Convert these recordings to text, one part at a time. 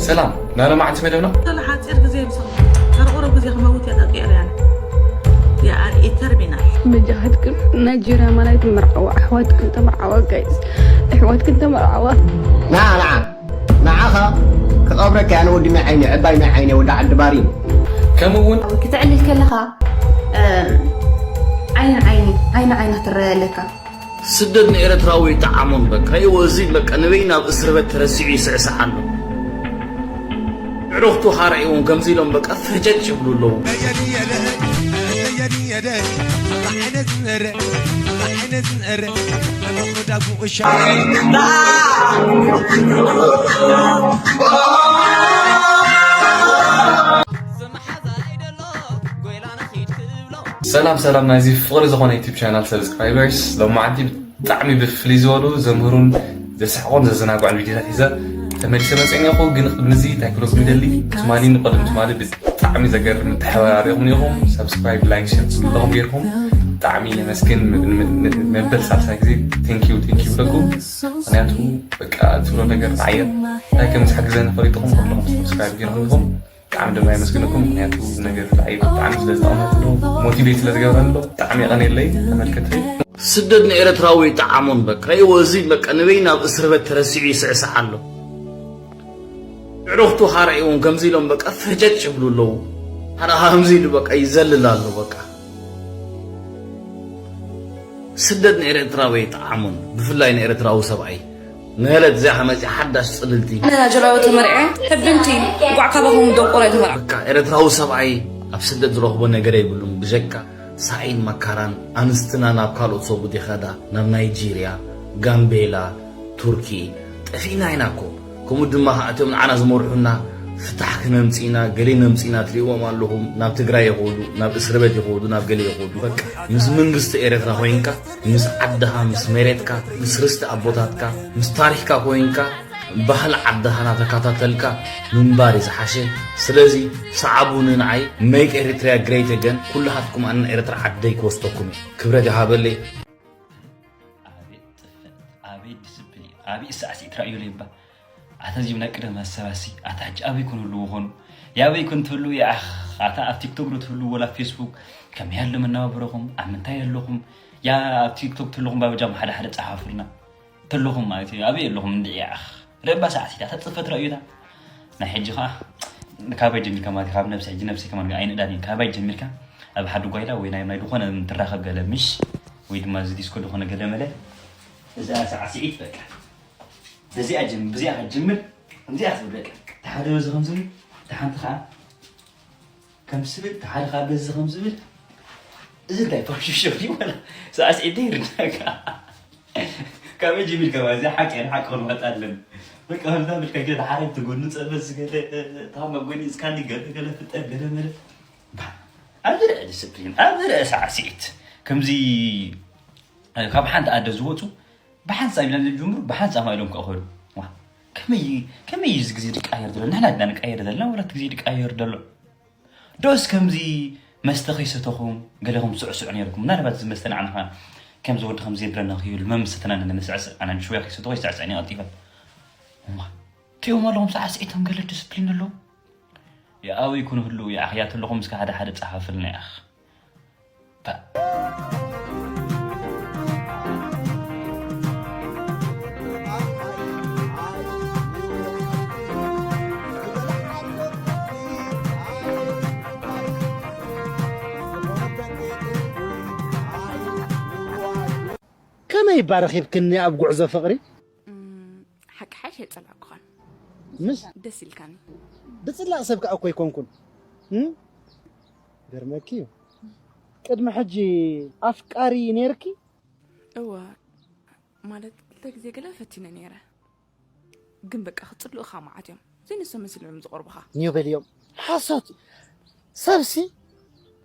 ሰላም፣ ናይ ሎማዓንቲ መደብና። ስለ ሓጺር ግዜ ምሳኹም፣ ካብ ቁሩብ ግዜ ክመውት እየ ጠቂረ እየ። ያ ኢተርሚናል። በጃኻትክን ናይጀርያ ማላይት መርዓዋ ኣሕዋትክን ተመርዓዋ ጋይስ ኣሕዋትክን ተመርዓዋ ንዓ ንዓ ንዓኻ ክቐብረካ እያ ንወዲ ማይ ዓይኒ ዕባይ ማይ ዓይኒ ወዲ ዓዲ ባሪ። ከምኡ እውን ክትዕልል ከለኻ እም፣ ዓይኒ ዓይኒ ዓይኒ ዓይኒ ክትረአ ኣለካ። ስደት ንኤርትራዊ ይጠዓሞን በቃ ይወዚ በቃ ንበይ ናብ እስርበት ተረሲዑ ይስዕስዕ ኣሎ። ዕሩኽቱ ሓረእዎም ከምዚ ኢሎም በቃ ፈጨጭ ይብሉ ኣለዉ። ሰላም ሰላም ናይዚ ፍቕሪ ዝኾነ ዩቲብ ቻናል ሰብስክራይበርስ፣ ሎማዓንቲ ብጣዕሚ ብፍልይ ዝበሉ ዘምህሩን ዘስሕቑን ዘዘናግዑን ቪዲዮታት ሒዘ ተመሊሰ መፅአ እኒኹ። ግን ቅድሚ እዚ እንታይ ክብለኩም ይደሊ፣ ትማሊ ንቐድም ትማሊ ብጣዕሚ ዘገርም ምትሕብባር ኢኹም እኒኹም። ሰብስክራይብ፣ ላይክ፣ ሸር ኩልኹም ጌርኩም ብጣዕሚ የመስግን። ም- ም- ም- መበል ሳልሳይ ግዜ ቴንኪዩ ቴንኪዩ ይብለኩም። ምክንያቱ በቃ ትብሎ ነገር ንዓየ እንታይ ከም ዝሕግዘኒ ፈሊጥኹም ኩልኹም ሰብስክራይብ ጌርኩም ኢኹም። ብጣዕሚ ድማ የመስግነኩም። ምክንያቱ እዚ ነገር ንዓይ ብጣዕሚ ስለ ዝጠቕመኒ ኣሎ፣ ሞቲቬት ስለ ዝገብረኒ ኣሎ። ብጣዕሚ የቐንየለይ ተመልከትቲ። ስደት ንኤርትራዊ ይጠዓሞን በቃ ይወዚ በቃ ንበይ ናብ እስርበት ተረሲዑ ይስዕስዕ ኣሎ። ዕሩኽቱ ሓረእዎም ከምዚ ኢሎም በቃ ፈጨጭ ይብሉ ኣለዉ። ሓደ ከምዚ ኢሉ በቃ ይዘልል ኣሎ በቃ። ስደት ንኤርትራዊ ይጠዓሞን ብፍላይ ንኤርትራዊ ሰብኣይ። ንህለት እዚኣ ከመፂ ሓዳሽ ፅልልቲ። ኣነ ጀላዊ ተመርዐ ሕብንቲ ጓዕ ካባኹም ደንቆሮ እየ ተመርዐ። በቃ ኤርትራዊ ሰብኣይ ኣብ ስደት ዝረኽቦ ነገር የብሉን ብጀካ ሳኢን መካራን ኣንስትና ናብ ካልኦት ሰጉድ ይኸዳ ናብ ናይጄርያ፣ ጋምቤላ፣ ቱርኪ ጠፊእና ኢና እኮ። ከምኡ ድማ ከዓ እቶም ንዓና ዝመርሑና ፍታሕ ክነምፅእና ገሌ ነምፅእና ትሪእዎም ኣለኹም ናብ ትግራይ ይኸዱ ናብ እስርበት ይኸዱ ናብ ገሌ ይኸዱ በቃ ምስ መንግስቲ ኤርትራ ኮይንካ ምስ ዓድኻ ምስ መሬትካ ምስ ርስቲ ኣቦታትካ ምስ ታሪኽካ ኮይንካ ባህሊ ዓድኻ ናተካታተልካ ምንባር እዩ ዝሓሸ። ስለዚ ሰዓቡኒ ንዓይ make Eritrea great again ኩላሃትኩም ኣነ ኤርትራ ዓደይ ክወስደኩም እየ። ክብረት ይሃበለይ። ኣቤት ጥፍን ኣቤት ዲስፕሊን ኣቤት ሳዕሲዒት ራእዩ ለይባ ኣታ ዚብና ቅደም ኣሰባሲ ኣታ ሕጂ ኣበይ ኮን ህልው ኾኑ የኣበይ ኮን ትህልው የኣኽ ኣታ ኣብ ቲክቶክ ዶ ትህልው ወላ ኣብ ፌስቡክ ከመይ ኣሎ መነባብሮኹም ኣብ ምንታይ ኣለኹም ያ ኣብ ቲክቶክ ትህልኹም ባበጃኹም ሓደ ሓደ ጸሓፉልና ተለኹም ማለት እዩ ኣበይ ኣለኹም እንድዒ የኣኽ ረባ ሳዕሲዒት ኣታ ጽፈት ራእዩታ ናይ ሕጂ ኸዓ ካባይ ጀሚርካ ማለት ካብ ነብሲ ሕጂ ነብሲ ከማን ኣይንእዳን እዩ ካባይ ጀሚርካ ኣብ ሓደ ጓይላ ወይ ናይ ናይ ዝኾነ ትራኸብ ገለ ምሽ ወይ ድማ እዚ ዲስኮ ዝኾነ ገለ መለ እዛ ሳዕስዒት በቃ በዚኣ ጀምር በዚኣ ክትጅምር ከምዚኣ ክትብል በቃ እቲ ሓደ በዚ ከም ዝብል እቲ ሓንቲ ከዓ ከም ዝብል እቲ ሓደ ከዓ በዚ ከም ዝብል እዚ እንታይ ፋሽሾ ይበላ ሳዕስዒት ይርዳካ ካበይ ጀሚርካ ማለት እዚ ሓቂ ያን ሓቂ ክንወጣ ኣለና በቃ ከምዛ ብልካ ገለ ሓደ ትጎኑ ፀበ ዝገለ ታማ ጎኒ እስካኒ ገለ ገለ ፍጠር ገለ መለ ኣብ ዝርአ ዲስፕሊን ኣብ ዝርአ ሳዕስዒት ከምዚ ካብ ሓንቲ ኣደ ዝወፁ ብሓንሳብ ኢሎም ዝጅምሩ ብሓንሳብ ኢሎም ክእኸሉ ከመይ ከመይ እዚ ግዜ ድቃየር ዘሎ ንሕና ድና ንቃየር ዘለና ወላ ግዜ ድቃየር ዘሎ ዶስ ከምዚ መስተ ከይሰተኹም ገለኹም ስዕስዑ ነይርኩም ምናልባት እዚ መስተ ንዓና ከም ዝወዲ ከም ዘየድረና ክህሉ መን ምሰተና ንስዕስዕ ኣነ ሽወያ ከይሰተኹ ይስዕስዕኒ ቀልጢፈ ትዮም ኣለኹም ሳዕስዒቶም ገለ ዲስፕሊን ኣለዉ የኣበይ ኩኑ ህልው ይኣኽያ ተለኹም እስከ ሓደ ሓደ ጸሓፍልና ይኣኽ ከመይ እባ ረኺብክኒ ኣብ ጉዕዞ ፍቕሪ? ሓቂ ሓይሽ የጸላእኩኻን ምስ ደስ ኢልካኒ ብጽላእ ሰብ ከኣ እኮ ኣይኮንኩን። እም? ገርመኪ እዩ። ቅድሚ ሕጂ ኣፍቃሪ ነይርኪ? እወ ማለት ክልተ ግዜ ገለ ፈቲነ ነይረ ግን በቃ ክጽልኡኻ መዓት እዮም ዘይንሶም መሲሎም እዮም ዝቐርቡኻ ኒዮ በልዮም። ሓሶት እዩ። ሰብሲ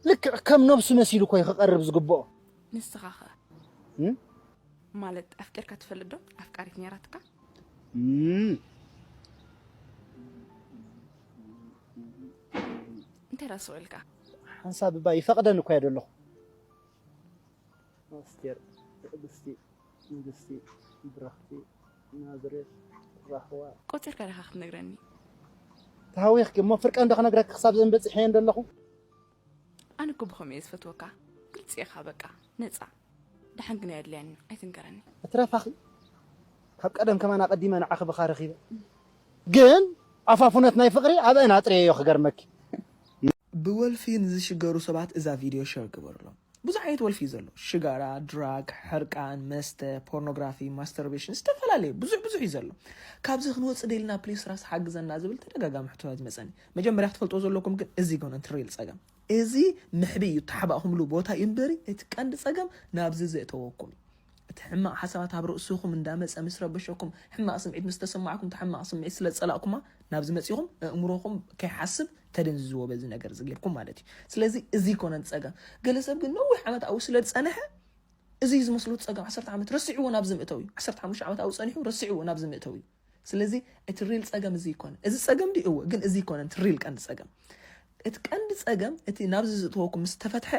ልክዕ ከም ነብሱ መሲሉ እኮ እዩ ክቐርብ ዝግብኦ። ንስኻ ኸ እም? ማለት ኣፍቂርካ ትፈልጥ ዶ ኣፍቃሪት ነይራትካ እም። እንታይ ዳ ስቕ ኢልካ ሓንሳብ እባ ይፈቕደን እኮ እየ ዘለኹ ኣስቴር ትዕግስቲ ንግስቲ ብራኽቲ ናዝሬት ራህዋ ቆጺርካ ዲኻ ክትነግረኒ ተሃዊኽኪ እሞ ፍርቀ እንዶ ክነግረኪ ክሳብ ዘን በጺሐ እየ እንደለኹ። ኣነ እኮ ብኸምኡ እየ ዝፈትወካ። ግልፂ ኢኻ በቃ። ነፃ። ደሓን ግን ኣየድልያኒ። ኣይትንገረኒ። እትረፋኺ። ካብ ቀደም ከማን ኣቐዲመ ንዓኺ ብኻ ረኺበ። ግን ኣፋፉነት ናይ ፍቕሪ ኣብአን ኣጥርየዮ ክገርመኪ። ብወልፊ ንዝሽገሩ ሰባት እዛ ቪድዮ ሸር ግበሩሎም። ብዙሕ ዓይነት ወልፊ እዩ ዘሎ። ሽጋራ፣ ድራግ፣ ሕርቃን፣ መስተ፣ ፖርኖግራፊ፣ ማስተርቤሽን፣ ዝተፈላለየ ብዙሕ ብዙሕ እዩ ዘሎ። ካብዚ ክንወፅእ ደልና ፕሊስ ራስ ሓግዘና ዝብል ተደጋጋሚ ሕቶታት ይመፀኒ። መጀመርያ ክትፈልጦ ዘለኩም ግን እዚ ጎነን ትሪል ፀገም። እዚ መሕቢ እዩ፣ ተሓባእኩምሉ ቦታ እዩ እምበሪ እቲ ቀንዲ ፀገም ናብዚ ዘእተወኩም እዩ። እቲ ሕማቕ ሓሳባት ኣብ ርእስኹም እንዳመፀ ምስ ረበሸኩም፣ ሕማቕ ስምዒት ምስ ተሰማዕኩም፣ እቲ ሕማቕ ስምዒት ስለ ዝፀላእኩማ ናብዚ መፂኹም፣ ኣእምሮኹም ከይሓስብ ተደንዝዝዎ በዚ ነገር እዚ ጌርኩም ማለት እዩ። ስለዚ እዚ ይኮነን ፀገም። ገለ ሰብ ግን ነዊሕ ዓመት ኣብኡ ስለ ዝፀንሐ፣ እዚ እዩ ዝመስሎ እቲ ፀገም። ዓሰርተ ዓመት ረሲዕዎ ናብዚ ምእተው እዩ። ዓሰርተ ሓሙሽተ ዓመት ኣብኡ ፀኒሑ ረሲዕዎ ናብዚ ምእተው እዩ። ስለዚ እቲ ሪል ፀገም እዚ ይኮነ። እዚ ፀገም ድዩ? እወ፣ ግን እዚ ይኮነን እቲ ሪል ቀንዲ ፀገም። እቲ ቀንዲ ፀገም፣ እቲ ናብዚ ዝእተወኩም ምስ ተፈትሐ፣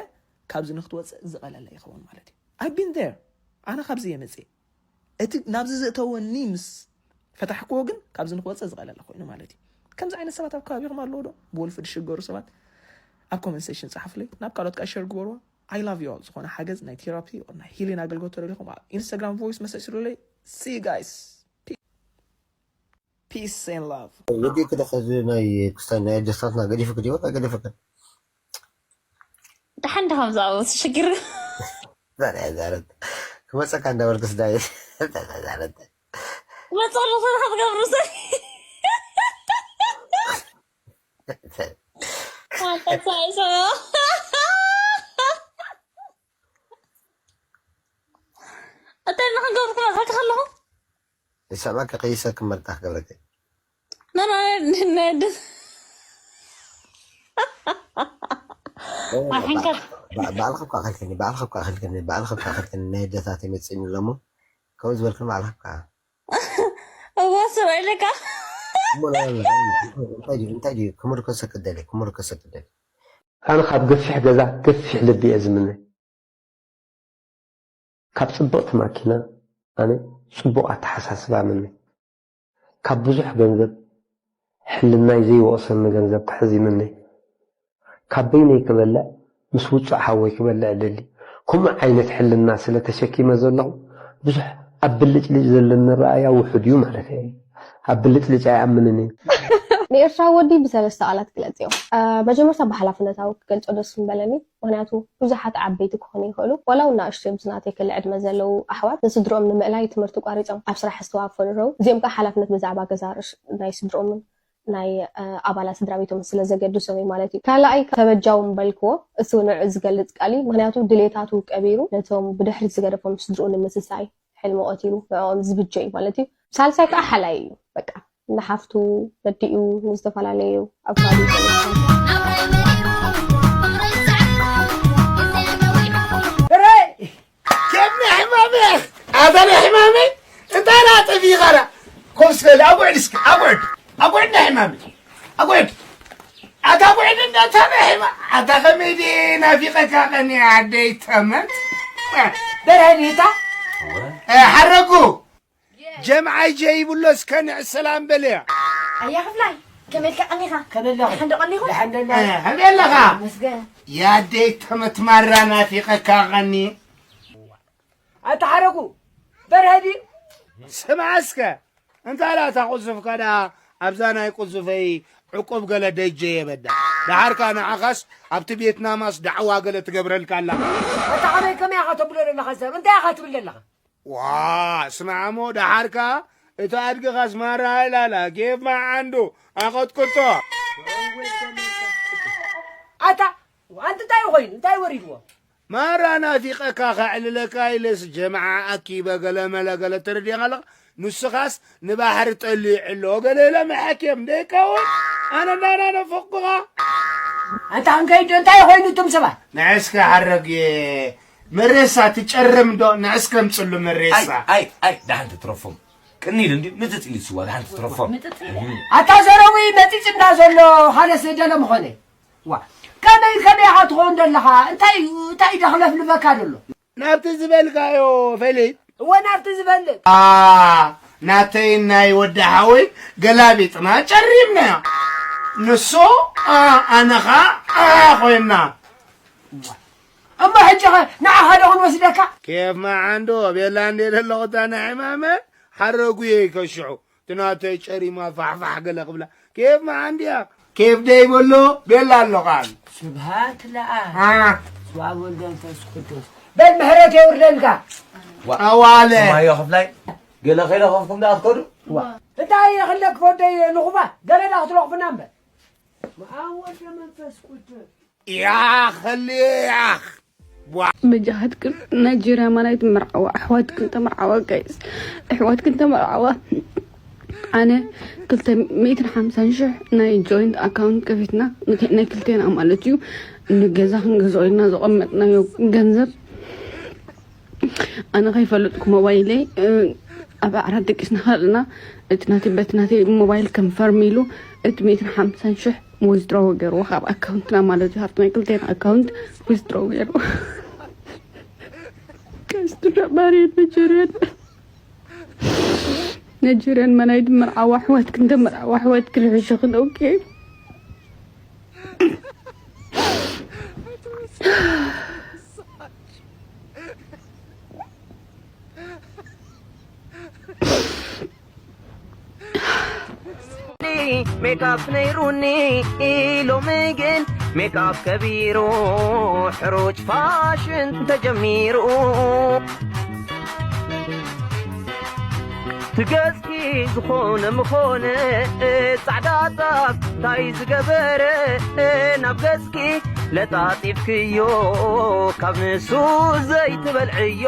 ካብዚ ንክትወፅእ ዝቐለለ ይኸውን ማለት እዩ። I've been there። ኣነ ካብዚ እየ መፅየ። እቲ ናብዚ ዘእተወኒ ምስ ፈታሕክዎ ግን ካብዚ ንክወፅእ ዝቐለለ ኮይኑ ማለት እዩ። ከምዚ ዓይነት ሰባት ኣብ ከባቢኹም ኣለዉ ዶ? ብወልፊ ዝሽገሩ ሰባት ኣብ ኮመንት ሴክሽን ጸሓፉለይ። ናብ ካልኦት ከኣ ሸር ግበርዋ። I love you all። ዝኾነ ሓገዝ ናይ ቴራፒ ወይ ናይ ሂሊን ኣገልግሎት ተደሊኹም ኣብ ኢንስታግራም ቮይስ መሰጅ ስሩለይ። See you guys። Peace and love። ወዲ ክደ ከዚ ናይ ክስታይ ናይ ኣዴታትና ገዲፉ ክዲ ወላ ገዲፉ ከ ደሓን ድኻ ብዛዕባ ሽግር ዛሬ ዛረት ክመፀካ እንዳበልክስ ዳይ ዛረት መፀሉ ሰላም ክትገብሩ ሰብ ኣንተ ሳይሶ እንታይ ንክንገብርኩም ኣልካ ከለኹ ይሰማዕካ ከይሰክም መርጣ ክገብረከ ነነድስ ኣሕንከት ባዕልካ እኳ ኣኸልከኒ ባዕልካ እኳ ኣኸልከኒ ባዕልካ እኳ ኣኸልከኒ ናይ ኣዴታት ይመፅእኒ ኣለሞ ከምኡ ዝበልክን ባዕልካ እኳ እዋ ሰብ ኣይለካ እንታይ ድዩ እንታይ ድዩ ክምርከሰ ክደሊ ክምርከሰ ክደሊ ኣነ ካብ ገፊሕ ገዛ ገፊሕ ልቢ እየ ዝምነ። ካብ ጽብቕቲ ማኪና ኣነ ጽቡቕ ኣተሓሳስባ እምነ። ካብ ብዙሕ ገንዘብ ሕልናይ ዘይወቕሰኒ ገንዘብ ክሕዝ ይምነ። ካብ በይነይ ክበልዕ ምስ ውጹዕ ሓወይ ክበልዕ እደሊ። ከምኡ ዓይነት ሕልና ስለ ተሸኪመ ዘለኹ ብዙሕ ኣብ ብልጭልጭ ዘለኒ ኣረኣእያ ውሑድ እዩ ማለት እየ። ኣብ ብልጭልጭ ኣይኣምንን እየ። ንኤርትራዊ ወዲ ብሰለስተ ቃላት ግለጽዮ። መጀመርታ ብሓላፍነታዊ ክገልጾ ደስ ምበለኒ፣ ምኽንያቱ ብዙሓት ዓበይቲ ክኾኑ ይኽእሉ፣ ዋላ እውን ንኣሽቱ እዮም፣ ዝናተይ ክሊ ዕድመ ዘለዉ ኣሕዋት ንስድርኦም ንምእላይ ትምህርቲ ቋሪጾም ኣብ ስራሕ ዝተዋፈሩ ኣለዉ፣ እዚኦም ከኣ ሓላፍነት ብዛዕባ ገዛእ ርእሲ ናይ ስድርኦምን ናይ ኣባላት ስድራ ቤቶምን ስለ ዘገድሶም እዩ ማለት እዩ። ካልኣይ ተበጃዉ ምበልክዎ፣ እሱ ንዕኡ ዝገልጽ ቃል እዩ፣ ምኽንያቱ ድሌታቱ ቀቢሩ ነቶም ብድሕሪት ዝገደፎም ስድርኡ ንምስሳይ ሕልሚ ቆቲሉ ንዕኦም ዝብጀ እዩ ማለት እዩ። ሳልሳይ ከዓ ሓላይ እዩ። በቃ ንሓፍቱ ረዲኡ ንዝተፈላለዩ ኣብ ከባቢ ሕማመይ ኣታ ናይ ሕማመይ እንታይ ናጠፊኻና ኮስ በል ኣጉዕድ እስኪ ኣጉዕድ ኣጉዕድ ናይ ሕማመይ ኣጉዕድ ኣታ ጉዕድ እንዳታ ናይ ሕማ ኣታ ከመይ ድየ ናፊቐካ ቀኒ ዓደይ ተመት በርሀኒታ ሓረጉ ጀምዓይ ጀይብሎ እስከ ንዕ ሰላም በልያ። ኣያ ክፍላይ ከመይ ኢልካ ቀኒኻ? ከመይ ኣለኻ? ደሓን ዶ ቀኒኹም? ደሓን ደላ። ከመይ ኣለኻ? መስገን። ያደይ ተመትማራ ናፊቐካ ቀኒ። ኣታ ሓረጉ በርሀ ድዩ? ስምዓ እስከ እንታይ ዳኣ እታ ቁዙፍካ ደኣ ኣብዛ ናይ ቁዙፈይ ዕቁብ ገለ ደጀ የበዳ። ደሓርካ ንዓኻስ ኣብቲ ቤትናማስ ዳዕዋ ገለ ትገብረልካ ኣላ። ኣታ ከመይ ከመይ ኢኻ ተብሎ ዘለኻ ሰብ እንታይ ኢኻ ትብል ዘለኻ? ዋ ስማዕሞ ደሓር ከኣ እቲ ኣድግኻስ ማራ ኣይላላ ኬፍ ማዓንዱ ኣቐጥቅጦ። ኣታ ኣንቲ እንታይ ኮይኑ እንታይ ወሪድዎ? ማራ ናፊቐካ ከዕልለካ ኢለስ ጀምዓ ኣኪበ ገለመለ ገለ ተረዲኻ ኣለኻ ንስኻስ ንባሕሪ ጠሊዑ ኣሎ ገለ ኢለ መሓኬም ደይከውን ኣነ እንዳናነፈኩኻ ኣንታ ክንከይድ እንታይ ኮይኑ እቶም ሰባት ንዕስከ ሓረግ መሬሳ ትጨርም ዶ ንዕስከ ምፅሉ መሬሳ ኣይ ኣይ ደሓን ትትረፎም ቅኒል እንዲ ምጥጥ ኢሉ ስዋ ደሓን ትትረፎም ኣታ ዘረዊ መፂፅ እንዳ ዘሎ ሓደ ስደለ ምኾነ ዋ ከመይ ከመይ ኢኻ ትኸውን ዘለኻ እንታይ እንታይ ደኽለፍልፈካ ዘሎ ናብቲ ዝበልካዮ ፈሊጥ እወ ናብቲ ዝበልጥ ናተይ ናይ ወዲ ሓወይ ገላቢጥና ጨሪምናዮ ንሱ ኣ፣ ኣነ ኸኣ ኣ ኮይና። እሞ ሕጂ ኸ ንዓኻ ዶ ክንወስደካ? ኬፍ መዓንዶ ቤላ እንዴ ዘለኹ እታ ናይ ዕማመ ሓረጉ እየ ከሽዑ። እቲ ናተይ ጨሪማ ፋሕፋሕ ገለ ክብላ። ኬፍ መዓንድያ። ኬፍ ደይ በሎ ቤላ ኣሎ ኸኣ። ስብሃት ለኣብ። ኣ። ስብሃት ወልድ መንፈስ ቅዱስ። በል ምሕረት የውርደልካ። ዋ። ኣዋለ። ማዮ ክፍላይ ገለ ከይለኸፍኩም ደኣ ትከዱ? ዋ። እንታይ ኢለ ክለክፎ ደይ ንኹባ? ገለ ደኣ ክትለኽፉና እምበር። መኣብ ወልደ መንፈስ ቅዱስ። ያኽ ህልያኽ። ዋ። በጃኻትክን ናይጄርያ ማናይት መርዓዋ ኣሕዋትክን ተመርዓዋ ጋይስ። ኣሕዋትክን ተመርዓዋ። ኣነ ክልተ ሚእትን ሓምሳን ሽሕ ናይ ጆይንት ኣካውንት ከፊትና፣ ናይ ክልቴና ማለት እዩ። ንገዛ ክንገዝኦ ኢልና ዘቐመጥናዮ ገንዘብ ኣነ ከይፈለጥኩ ሞባይለይ፣ እ፣ ኣብ ዓራት ደቂስና ከለና እቲ ናተይ በቲ ናተይ ሞባይል ከንፈርም ኢሉ እቲ ሚእትን ሓምሳን ሽሕ ዊዝድሮው ገይርዎ ካብ ኣካውንትና ማለት እዩ። ካብቲ ናይ ክልቴና ኣካውንት ዊዝድሮው ገይርዎ። ከስትዳባሪ ነጀርያን ነጀርያን መናይ ድምር ዓዋ ኣሕዋትክን ድምር ዓዋ ኣሕዋትክን ይሕሸኽን። ኦኬ። ሜካፕ ነይሩኒ ሎሚ ግን ሜካፕ ከቢሩ ሕሩጭ ፋሽን ተጀሚሩ። ትገዝኪ ዝኾነ ምኾነ ጻዕዳ ጣፍ ታይ ዝገበረ ናብ ገጽኪ ለጣጢፍክዮ ካብ ንሱ ዘይትበልዕዮ።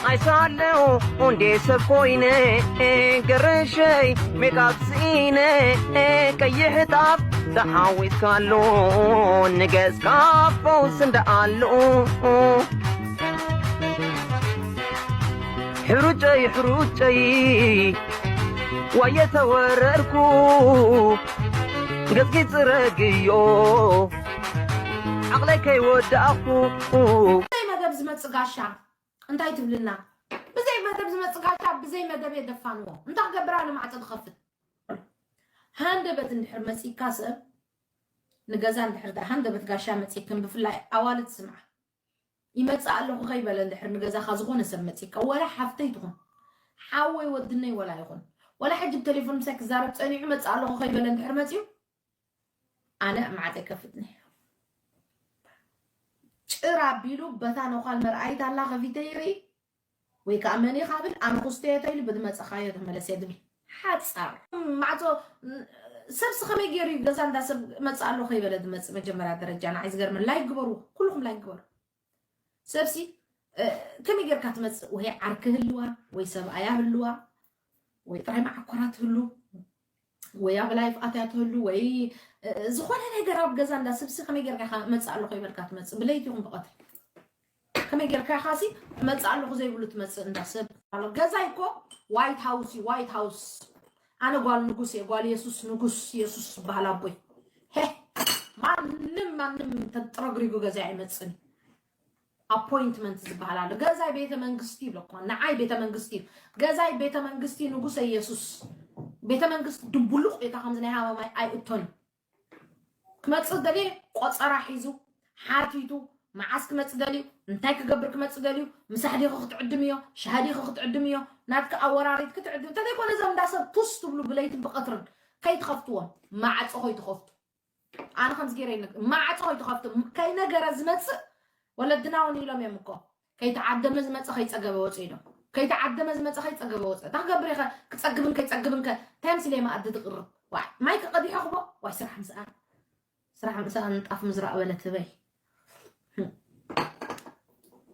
ኣይሳለው እንዴ ሰብ ኮይነ ገረሸይ ሜካፕ ስኢነ ቀይሕ ጣፍ ተሓዊስካሉ ንገጽካ ፈውስ እንደኣሉ። ሕሩጨይ ሕሩጨይ ዋየ ተወረርኩ ገጽኪ ጽረግዮ ዓቕለይ ከይወዳእኩ። ብዘይ መደብ ዝመጽእ ጋሻ እንታይ ትብልና? ብዘይ መደብ ዝመጽእ ጋሻ ብዘይ መደብ የደፋንዎ። እንታይ ክገብር ኣነ ማዕጾ ዝኸፍት? ሃንደበት እንድሕር መጺእካ ሰብ ንገዛ እንድሕር ደኣ ሃንደበት ጋሻ መጺእክን ብፍላይ ኣዋልድ ስምዓ። ይመጽእ ኣለኹ ከይበለ እንድሕር ንገዛኻ ዝኾነ ሰብ መጺእካ፣ ወላ ሓፍተይ ትኹን፣ ሓወይ ወድነይ ወላ ይኹን፣ ወላ ሕጂ ብቴሌፎን ምሳይ ክዛረብ ጸኒዑ ይመጽእ ኣለኹ ከይበለ እንድሕር መጺኡ፣ ኣነ ማዕጸ ይከፍት ነይረ። ጭር ኣቢሉ በታ ነዃል መርኣይት ኣላ ከፊተ ይርኢ፣ ወይ ከኣ መን ኢኻ ብል፣ ኣነ ኩስቶ እየ ተይሉ ብዝመጸኻዮ ተመለስ እየ ዝብል። ሓጻር ማዕጾ፣ ሰብሲ ከመይ ገይሩ እዩ ገዛ እንዳ ሰብ መጽእ ኣሎ ከይበለ ዝመጽእ? መጀመርያ ደረጃ ንዓይ ዝገርመኒ፣ ላይክ ግበሩ፣ ኩልኹም ላይክ ግበሩ። ሰብሲ፣ እ፣ ከመይ ጌርካ ትመጽእ? ወይ ዓርኪ ህልዋ፣ ወይ ሰብኣያ ህልዋ፣ ወይ ጥራይ መዓኮራ ትህሉ፣ ወይ ኣብ ላይፍ ኣትያ ትህሉ፣ ወይ፣ እ፣ ዝኾነ ነገር ኣብ ገዛ እንዳ ሰብሲ ከመይ ጌርካ ኢኻ መጽእ ኣለኹ ይበልካ ትመጽእ? ብለይቲ ይኹን ብቐትሪ። ከመይ ጌርካ ኢኻሲ መጽእ ኣለኹ ዘይብሉ ትመጽእ እንዳ ሰብ? ኣሎ ገዛይ እኮ ዋይት ሃውስ እዩ፣ ዋይት ሃውስ። ኣነ ጓል ንጉስ እየ፣ ጓል የሱስ፣ ንጉስ የሱስ ዝበሃል ኣቦይ። ሄ፣ ማንም፣ ማንም ተጥረግሪጉ ገዛይ ኣይመጽእን። ኣፖይንትመንት ዝበሃል ኣሎ። ገዛይ ቤተ መንግስቲ ይብለኩም። ንዓይ ቤተ መንግስቲ እዩ። ገዛይ ቤተ መንግስቲ ንጉሰ ኢየሱስ። ቤተ መንግስቲ ድቡሉቕ እዩ። እታ ከምዚ ናይ ሃመማይ ኣይእቶን። ክመጽእ ደልየ ቆጸራ ሒዙ፣ ሓቲቱ፣ መዓስ ክመጽእ ደልዩ፣ እንታይ ክገብር ክመጽእ ደልዩ፣ ምሳሕ ዲኺ ክትዕድምዮ፣ ሻሂ ዲኺ ክትዕድምዮ፣ ናትኪ ኣወራሪድ ክትዕድም፣ እንተዘይኮነ እዞም እንዳ ሰብ ቱስ ትብሉ ብለይትን ብቐትርን ከይትኸፍትዎም፣ ማዕጾ ከይትኸፍቱ። ኣነ ከምዚ ገይረ ይነግ-፣ ማዕጾ ከይትኸፍቱ፣ ከይነገረ ዝመጽእ ወለድና እውን ኢሎም እዮም እኮ። ከይተዓደመ ዝመጸ ከይጸገበ ወጸ ኢሎም። ከይተዓደመ ዝመጸ ከይጸገበ ወጸ። እንታይ ክገብር ኢኸ? ክጸግብን ከይጸግብን ከ እንታይ ምስለ መኣዲ ትቕርብ? ዋይ፣ ማይ ክቐዲሖ ክቦ? ዋይ፣ ስራሕ ምስኣ። ስራሕ ምስኣ ንጣፍ ምዝራእ በለት ህበይ።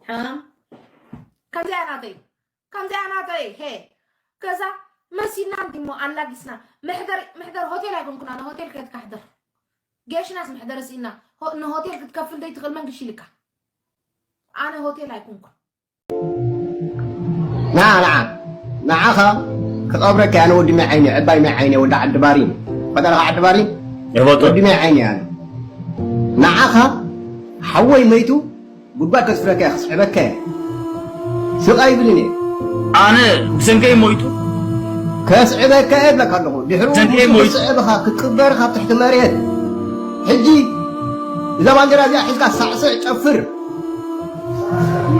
ሓም። ከምዚኣ ናተይ። ከምዚኣ ናተይ። ሄ። ገዛ መሲና እንዲሞ ኣላጊስና። መሕደሪ፣ መሕደሪ ሆቴል ኣይኮንኩን ኣነ ሆቴል ከየትካ ሕደር። ጌሽናስ መሕደሪ ስኢና። ሆ-፣ ንሆቴል ክትከፍል ደይ ትኽእል መንግሽ ኢልካ። ኣነ ሆቴል ኣይኮንኩን። ንዓ፣ ንዓ፣ ንዓኻ ክቐብረካ ኣነ ወዲ ማይ ዓይኒ፣ ዕባይ ማይ ዓይኒ፣ ወዲ ዓዲ ባሪን። ፈጠረኻ ዓዲ ባሪን? ይፈቱ። ወዲ ማይ ዓይኒ ኣነ። ንዓኻ ሓወይ መይቱ ጉድጓድ ከስፍረካ እየ፣ ክስዕበካ እየ። ስቕ ኣይብልን እየ። ኣነ ብሰንከይ ሞይቱ? ከስዕበካ እየ እብለካ ኣለኹ። ድሕሩ ክትስዕብ ኢኻ፣ ክትቅበር ካብ ትሕቲ መሬት። ሕጂ እዛ ባንዴራ እዚኣ ሒዝካ ሳዕስዕ፣ ጨፍር።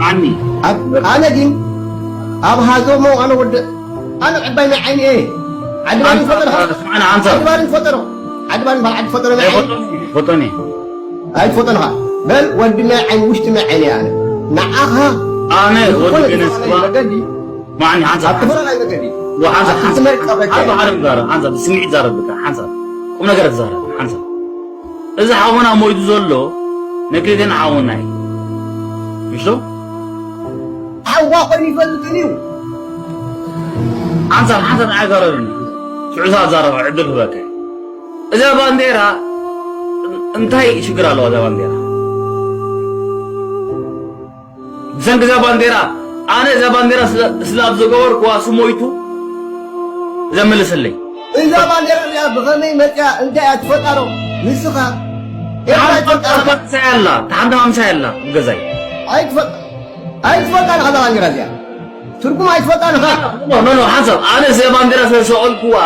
ኣኒ ኣነ ግን ኣብ ሃዞሞ ኣነ ወደ ኣነ ዕባይ ናይ ዓይኒ እየ። ዓዲ ባሪ ትፈጠሮ። ስማዕና፣ ሓንሳብ። ዓዲ ባሪ ትፈጠሮ። ዓዲ ባሪ በዓል ትፈጠሮ ናይ ዓይኒ። ኣይፈጦን እየ። ኣይትፈጦን ኢኻ። በል ወዲ ናይ ዓይኒ፣ ውሽጢ ናይ ዓይኒ እየ ኣነ። ንዓኻ ኣነ ወዲ ዝኾነ ገነስባ መገዲ ማዕኒ ሓንሳብ፣ ኣብ ተፈራራይ መገዲ፣ ወሓንሳብ፣ ኣብ ሓንሳብ፣ ትምህርቲ ሓንሳብ፣ ቀበካ። ሓንሳብ፣ ሓንሳብ፣ ሓንሳብ፣ ስምዒት ዛረብ ብካ፣ ሓንሳብ፣ ቁም ነገር ዛረብ፣ ሓንሳብ። እዚ ሓውና ሞይቱ ዘሎ ነክሌተን ሓውና እዩ። ምሽ ዶ? ሓዋ ኮይኑ ይፈልጥን እዩ። ሓንሳብ፣ ሓንሳብ ንዓይ ዛረብኒ። ሽዑ ሳብ ዛረብ ዕድል ክበካ። እዛ ባንዴራ እንታይ ሽግር ኣለዋ? እዛ ባንዴራ ብሰንኪ እዛ ባንዴራ፣ ኣነ እዛ ባንዴራ ስለ- ስላብ ዘገበርኩዋ ስሞይቱ ዘመልሰለይ። እዛ ባንዴራ እዚኣ ብኸመይ መፅያ? እንታይ እያ ትፈጣሮ? ንስኻ ኤርትራ ሓንቲ ትፈጣሮ? ሓምሳ ኣላ፣ ሓንቲ ሓምሳ ኣላ ገዛይ። ኣይትፈጥ- ኣይትፈልጣን ኢኻ እዛ ባንዴራ እዚኣ። ትርጉም ኣይትፈልጣን ኢኻ። ኖ፣ ኖ፣ ኖ፣ ሓንሳብ፣ ኣነ እዛ ባንዴራ ስለ ዝሰቐልኩዋ፣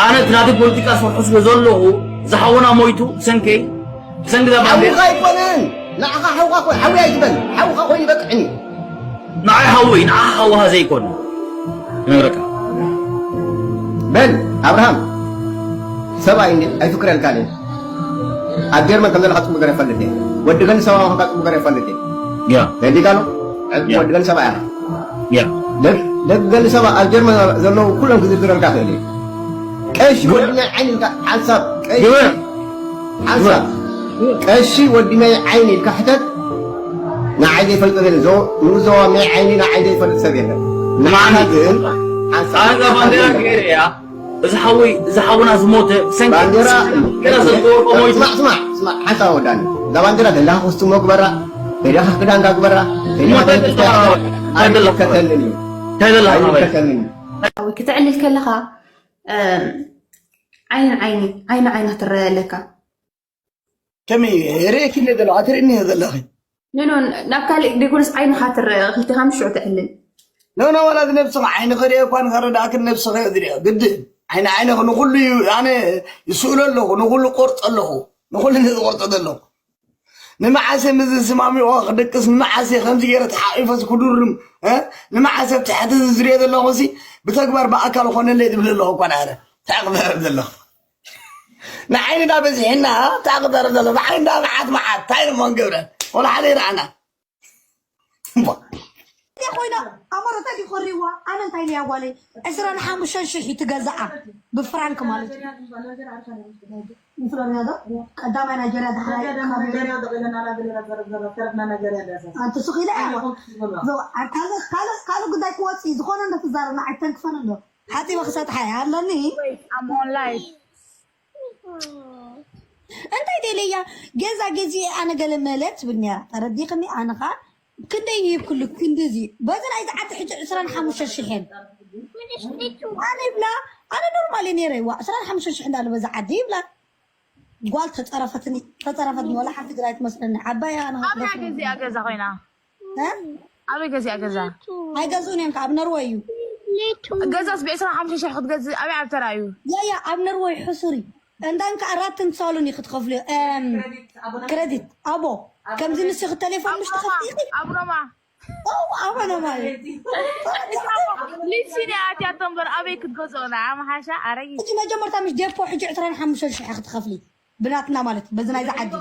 ኣነ እቲ ናተይ ፖለቲካ ዝሰርሖ ስለ ዘለኹ፣ ዝሓውና ሞይቱ ብሰንከይ፣ ብሰንኪ እዛ ባንዴራ። ሓውኻ ኣይኮነን። ንዓኻ ሓውኻ ኮ- ሓውይ ኣይትበል። ሓውኻ ኮይኑ ይበቅዕን እዩ። ንዓይ ሓውይ፣ ንዓኻ ሓውኻ ዘይኮነ። ይነግረካ። በል፣ ኣብርሃም፣ ሰብኣይ እንዲ ኣይፍክረልካን እየ። ኣብ ጀርመን ከም ዘለኻ ጽቡቅ ገረ ይፈልጥ እየ። ወዲ ገን ሰብኣይ ምዃንካ ጽቡቅ ገረ ይፈልጥ እየ። ያ። ገዲካ ኣሎ? ያ። ወዲ ገን ሰብኣይ ኢኻ። ያ። ደግ- ደግ ገን ሰብኣይ ኣብ ጀርመን ዘለዉ ኩሎም ክዝርዝረልካ ክእል እየ። ቀሺ ግብር። ወዲ ናይ ዓይኒ ኢልካ ሓንሳብ፣ ቀሺ ግብር። ሓንሳብ፣ ግብር። ቀሺ ወዲ ናይ ዓይኒ ኢልካ ሕተት። ንዓይ ዘይፈልጦ የለን። ዞ- ንዞባ ናይ ዓይኒ ንዓይ ዘይፈልጥ ሰብ የለን። ንዓኻ ማዕኒ። ግን ሓንሳብ፣ ኣነ እዛ ባንዴራ ሓንሳብ። ገይረ እያ። እዚ ሓወይ፣ እዚ ሓውና ዝሞተ ብሰንኪ ባንዴራ፣ ባንዴራ ዘልኮ ወርቆ ሞይቱ። ስማዕ፣ ስማዕ፣ ስማዕ፣ ሓንሳብ ወዳኒ። እዛ ባንዴራ ደላኻ ኮስቱም ግበራ፣ ደላኻ ክዳንካ ግበራ፣ ደላኻ ሞተ ተንክፍያ፣ ተስፋ። ኣይምልከተንን እዩ። እንታይ ዘለኻ ማለት? ኣይምልከተንን እዩ። ክትዕልል ከለኻ፣ እም፣ ዓይኒ ዓይኒ፣ ዓይኒ ዓይና ትረአ ኣለካ። ከመይ ርእየኪ እንደ ዘለኹ፣ ኣትርእኒ ዘለኺ? ኖ፣ ኖ፣ ናብ ካልእ ደይኮነስ ዓይንኻ ትረአ፣ ክልቴኻ ምሽ ትዕልል። ኖ፣ ኖ፣ ዋላ እዚ ነብስኺ ዓይንኺ ርእየ እኳ ንኸረድኣክን ነብስኺ እየ ዝርእዮ። ግድን። ዓይኒ ዓይንኺ ንኹሉ እዩ፣ ኣነ ይስእሎ ኣለኹ፣ ንኹሉ ቆርጾ ኣለኹ፣ ንኹሉ ነዚ ቆርጾ ዘለኹ። ንመዓስ እየ ምስ ዝስማሚዖ ክድቅስ፣ ንመዓስ እየ ከምዚ ገይረ ተሓቒፈ ክዱርም፣ እ? ንመዓስ እየ ኣብ ትሕቲ እዚ ዝርእዮ ዘለኹ ሲ ብተግባር ብኣካል ኾነለይ ዝብል ኣለኹ እኳ ንኣረ። እንታይ ክዛረብ ዘለኹ? ንዓይንና በዚሕና፣ እንታይ ክዛረብ ዘሎ? ንዓይንና መዓት መዓት፣ እንታይ እሞ ንገብረ? ወላ ሓደ ይረኣና። እምቧ። እንታይ ኮይና? ኣሞረ እንታይ ድዩ ኮሪዋ? ኣነ እንታይ ኢለያ ጓለይ? ዕስራን ሓሙሽተን ሽሕ እዩ ትገዝኣ። ብፍራንክ ማለት እዩ። ንፍሎሪዳ ዶ? ቀዳማይ ናይጀርያ፣ ዳሕራይ ናይጀርያ፣ ካሜሩን። ናይጀርያ፣ ናይጀርያ፣ ናይጀርያ፣ ናይጀርያ፣ ናይጀርያ፣ ናይጀርያ፣ ናይጀርያ፣ ናይጀርያ። ኣንቲ ሱቕ ኢለ እያ። ኣነ ኮንኩ ዝበላ። ዞ፣ ኣ-፣ ካልእ፣ ካልእ፣ ካልእ ጉዳይ ክወጽእ እዩ። ዝኾነ እንዶ ትዛረብ፣ ንዓይ ተንክፈን ኣሎ። ሓጺበ ክሰጥሓ እየ፣ ኣለኒ። Wait, I'm on live. እንታይ ደለያ? ገዛ ገዚኤ ኣነ ገለ መለ ትብል ነይራ። ተረዲኽኒ? ኣነ ኸኣ ክንደይ ይህብክሉ? ክንድዚ። በዚ ናይዚ ዓዲ ሕጂ ዕስራን ሓሙሽተ ሽሕን። ኣነ ይብላ፣ ኣነ ኖርማል እየ ነይረ። ዋ፣ ዕስራን ሓሙሽተ ሽሕ እንዳለ በዚ ዓዲ ይብላ። ጓል ተጸረፈትኒ፣ ተጸረፈትኒ። ወላ ሓንቲ ግራ ኣይትመስለኒ። ዓባይ እያ፣ ኣነ ኣበይ ከፍለኩ። ገዚኣ ገዛ ኮይና? እ? ኣበይ ገዚኣ ገዛ? ኣይገዝኡን እዮም ከኣ፣ ኣብ ኖርወይ እዩ። ገዛስ ብዕስራን ሓሙሽተን ሽሕ ክትገዝእ ኣበይ ኣብ ተራ እዩ? ያ፣ ያ፣ ኣብ ኖርወይ ሕሱር እዩ። እንዳን ከኣ ራትን ሳሎን እዩ ክትኸፍልዮ። እም፣ ክረዲት፣ ኣቦ። ከምዚ ንስኺ ተሌፎን ምሽ ትኸፍቲ ኢኺ? ኣብ ሮማ። ኦ፣ ኣበ ሮማ እዩ። ሊሲን እያ ኣትያቶ እምበር ኣበይ ክትገዝኦ ንዓ ምሓሻ ኣረጊት። ሕጂ መጀመርታ ምሽ ዴፖ ሕጂ ዕስራን ሓሙሽተን ሽሕ ክትኸፍሊ። ብናትና ማለት በዚ ናይዚ ዓዲ።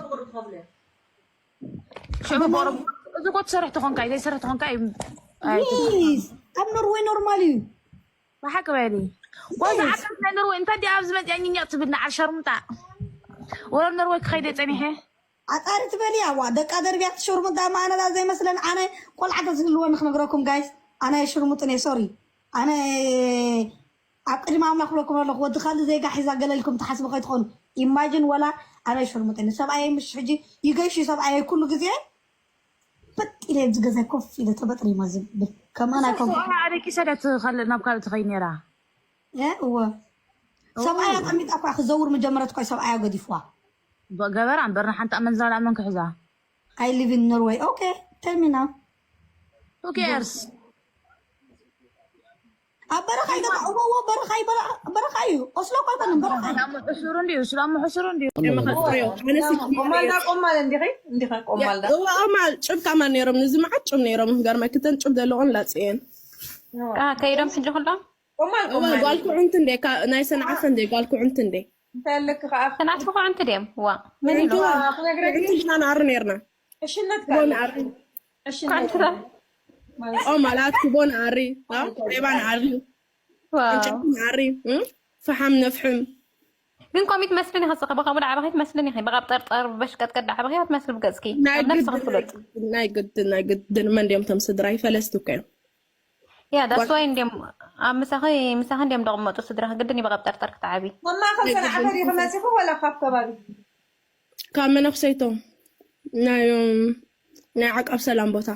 ሽዑ ብኦሮሞ፣ እዚ እኮ ትሰርሕ ተኾንካ እዩ፣ ዘይሰርሕ ተኾንካ እዩ። ኣይ፣ ፕሊዝ፣ ኣብ ኖርወይ ኖርማል እዩ። ብሓቂ በሊ። ወዛ የስ። ዓሰርተ ናይ ኖርወይ፣ እንታይ ድኣ ኣብዚ መፅኣ ኝኛቕ ትብል ንዓል ሸርሙጣ? ወረ ኖርወይ ክኸይደ ፀኒሐ። ኣጣሪ ትበሊ፣ ኣዋ፣ ደቃ ደርብያ ትሸርሙጣ፣ ማነዳ ዘይመስለን፣ ኣነ ቆልዓ ተዝህልወኒ ክነግረኩም፣ ጋይስ፣ ኣነ ሽርሙጥን እየ፣ ሶሪ። ኣነ ኣብ ቅድሚ ኣምላኽ ክብለኩም ኣለኹ፣ ወዲ ካልእ ዜጋ ሒዛ ገለ ኢልኩም ትሓስቡ ከይትኾኑ። ኢማጂን ወላ ኣነ ሽርሙጥን፣ ሰብኣየይ ምሽ ሕጂ ይገሽ፣ ሰብኣየይ ኩሉ ግዜ በጥ ኢለ ኣብዚ ገዛይ ኮፍ ኢለ ተበጥሪማ ዝብል። ከማን ኣይኮንኩ። ኣነ ኣደቂሰ ደ ትኸል-፣ ናብ ካልእ ትኸይድ ነይራ? እ፣ እወ። ኦ። ሰብኣያ ኣቐሚጣ እኳ ክዘውር መጀመረት እኳ ሰብኣያ ገዲፍዋ። ብ-፣ ገበራ እምበር ንሓንቲ ኣመንዝራ ንኣመን ክሕዛ። I live in Norway. Okay, tell me now. Who cares? ኣብ በረኻ እዩ ገዛ እወ እወ በረኻ እዩ በረኻ እዩ ኦስሎ እኳ ኣይኮነን በረኻ እዩ። ሽላሙ ሕሱሩ እንዲዩ ሽላሙ ሕሱሩ እንዲዩ የመኸትሪዮ ኣነስ ቆማልዳ ቆማል እንዲኺ እንዲኸ ቆማልዳ እዋ ቆማል ጭብ ካማ ነይሮም ንዚ መዓት ጭብ ነይሮም ገርመ ክተን ጭብ ዘለዎን ላፅየን ከይዶም ሕጂ ኩሎም ቆማል እዋ ጓል ኩዕንቲ እንዴ ናይ ሰንዓፈ እንዴ ጓል ኩዕንቲ እንዴ እንታይ ኣለክ ከዓ ሰንዓፈ ኩዕንቲ ድዮም ዋ ኩዕንቲ ኢና ንኣሪ ነርና ዕሽነት ኩቦ ንኣሪ ኩዕንቲ ቆማላት ኩቦ ንኣሪ ሌባ ንኣሪ ዕንጨይቲ ንኣሪ ፈሓም ነፍሕም ግን ኮሚት መስልን ይኸ ጽኸ በኸ ብዳ ዓበኸት መስልን ይኸ በቐብ ጠርጠር በሽ ቀጥቀድ ዓበኸ ትመስል ብገጽኪ ናይ ኣብ ነፍስኺ ፍለጥ ግድን ናይ ግድን ናይ ግድን መን ድዮም ቶም ስድራይ ፈለስቲ እኮ እዮም ያ that's why እንዲም ኣብ ምሳኺ ምሳኺ እንዲም ደቕመጡ ስድራኺ ግድን ይበቐብ ጠርጠር ክትዓቢ መማ ከም ሰንዓፈ ዲኺ መፂኹ ወላ ካብ ከባቢ ካብ መነኩሰይቶም ናይ ናይ ዓቃብ ሰላም ቦታ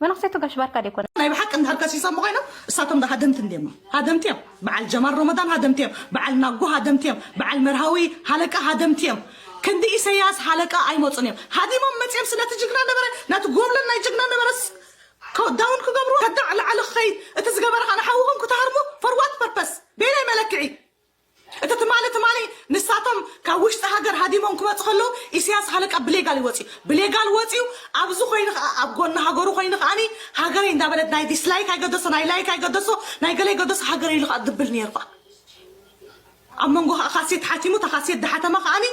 መነኩሰይቱ ጋሽ ባርካ ዲኮነ ናይ ብሓቂ እንድሕር ከሲሶም ኮይኖም እሳቶም ዶ ሃደምቲ እንዲሞ ሃደምቲ እዮም። በዓል ጀማል ሮመዳን ሃደምቲ እዮም። በዓል ናጎ ሃደምቲ እዮም። በዓል መርሃዊ ሃለቃ ሃደምቲ እዮም። ክንዲ ኢሰያስ ሃለቃ ኣይመፁን እዮም። ሃዲሞም መፅኦም ስነቲ ጅግና ነበረ ነቲ ጎብለን ናይ ጅግና ነበረስ ዳውን ክገብሩ ከዳዕ ላዕሊ ክኸይድ እቲ ዝገበረ ከዓ ንሓውኹም ክትሃርሙ for what purpose በየናይ መለክዒ እቲ ትማሊ ትማሊ ንሳቶም ካብ ውሽጢ ሃገር ሃዲሞም ክመፁ ከለዉ ኢሳያስ ሃለቃ ብሌጋል ይወፅዩ ብሌጋል ወፅዩ ኣብዚ ኮይኑ ከዓ ኣብ ጎኒ ሃገሩ ኮይኑ ከዓኒ ሃገረይ እንዳበለት ናይ ዲስላይክ ኣይገደሶ ናይ ላይክ ኣይገደሶ ናይ ገለ ይገደሶ ሃገረይ ኢሉ ከዓ ድብል ነይሩ ከዓ ኣብ መንጎ ከዓ ካሴት ሓቲሙ እታ ካሴት ድሓተማ ከዓኒ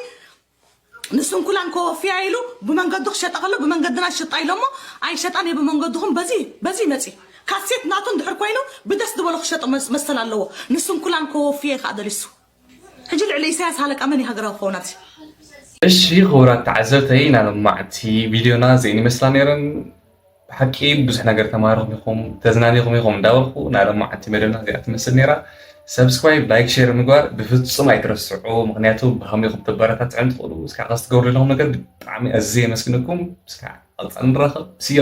ንስንኩላን ከወፍያ ኢሉ ብመንገዱ ክሸጠ ከሎ ብመንገድና ሽጣ ኢሎሞ ኣይሸጣን እየ ብመንገድኹም በዚ በዚ መፂ ካሴት ናቱ እንድሕር ኮይኑ ብደስ ዝበሎ ክሸጦ መሰል ኣለዎ ንስንኩላን ከወፍየ ከዓ ደሊሱ ሕጂ ልዕሊ ኢሳያስ ሃለቃ መን ሃገራዊ ክኸውን ኣብዚ እሺ ክቡራት ተዓዘብተይ ናይ ሎማዕቲ ቪድዮና እዚአን ይመስላ ነይረን ብሓቂ ብዙሕ ነገር ተማሃርኹም ኢኹም ተዝናኒኹም ኢኹም እንዳበልኩ ናይ ሎማዕቲ መደብና እዚኣ ትመስል ነይራ ሰብስክራይብ ላይክ ሼር ምግባር ብፍፁም ኣይትረስዑ ምክንያቱ ብሃሚኹም ትበረታትዕን ትኽእሉ እስካ ከስትገብሩ ዘለኹም ነገር ብጣዕሚ ኣዝየ የመስግነኩም እስካ ቀፃል ንራኸብ ስዮ